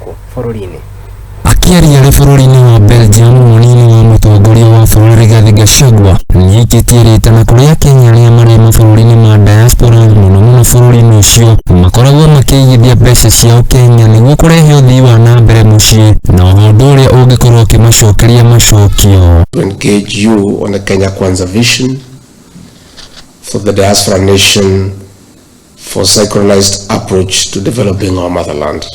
Gũkũ bũrũri-inĩ. Akĩaria arĩ bũrũri-inĩ wa Belgium, mũnini wa mũtongoria wa bũrũri Rigathi Gachagua nĩaikĩtie rĩtana kũrĩ akenya arĩa marĩ mabũrũri-inĩ ma diaspora mũno mũno bũrũri-inĩ ũcio makoragwo makĩigithia mbeca ciao Kenya nĩguo kũrehe ũthii wa na mbere mũciĩ na oho ũndũ ũrĩa ũngĩkorwo ũkĩmacokeria macokio. To engage you on the Kenya Kwanza vision for the diaspora nation for synchronized approach to developing our motherland.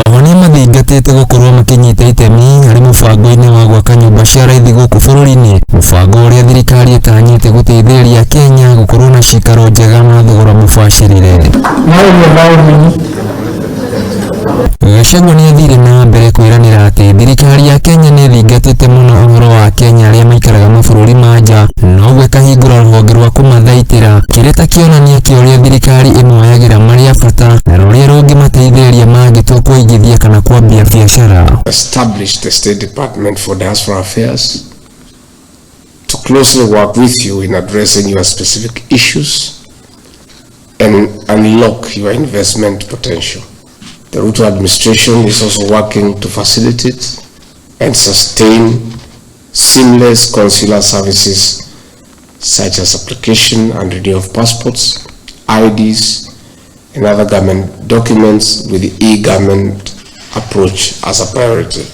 Oho nĩ mathingatĩte gũkorwo makĩnyita itemi harĩ mũbango-inĩ wa gwaka nyũmba cia raithi gũkũ bũrũri-inĩ, mũbango ũrĩa thirikari ĩtanyĩte gũteithĩrĩria Kenya gũkorwo na cikaro njega na thogora mũbacĩrĩre. Gachagua nĩ athire na mbere kwĩranĩra atĩ thirikari ya Kenya nĩ ĩthingatĩte mũno ũhoro wa Kenya arĩa maikaraga mabũrũri ma nja na ũguo ĩkahingũra rũhonge rwa kũmathaitĩra kĩrĩ ta kĩonania kĩa ũrĩa thirikari ĩmoyagĩra marĩ a bata na rũrĩa rũngĩmateithĩrĩria mangĩtua kũigithia kana kwambia biacara. Established the State Department for Diaspora Affairs to closely work with you in addressing your specific issues and unlock your investment potential. The Ruto administration is also working to facilitate and sustain seamless consular services such as application and renewal of passports, IDs, and other government documents with the e-government approach as a priority.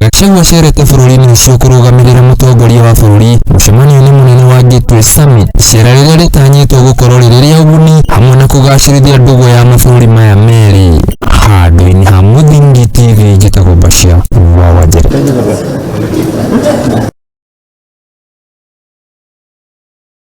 Gachagua acerete bũrũri-inĩ ũcio kũrũgamĩrĩra mũtongoria wa bũrũri mũcemanio-inĩ mũnene wa Gateway Summit, icera rĩrĩa rĩtanyĩtwo gũkorwo rĩrĩ rĩa ũguni hamwe na kũgacĩrithia ndũgũ ya mabũrũri maya merĩ.